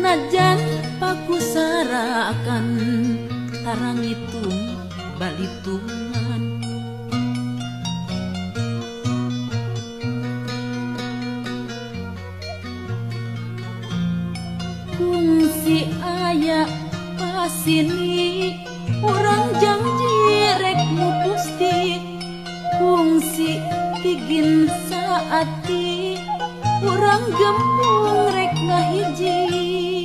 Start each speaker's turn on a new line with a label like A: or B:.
A: Najan pakusarakan tarang hitung balitungan. Kungsi aya pasini urang janji rek mupusti. Kungsi tigin saati urang gembung rek ngahiji.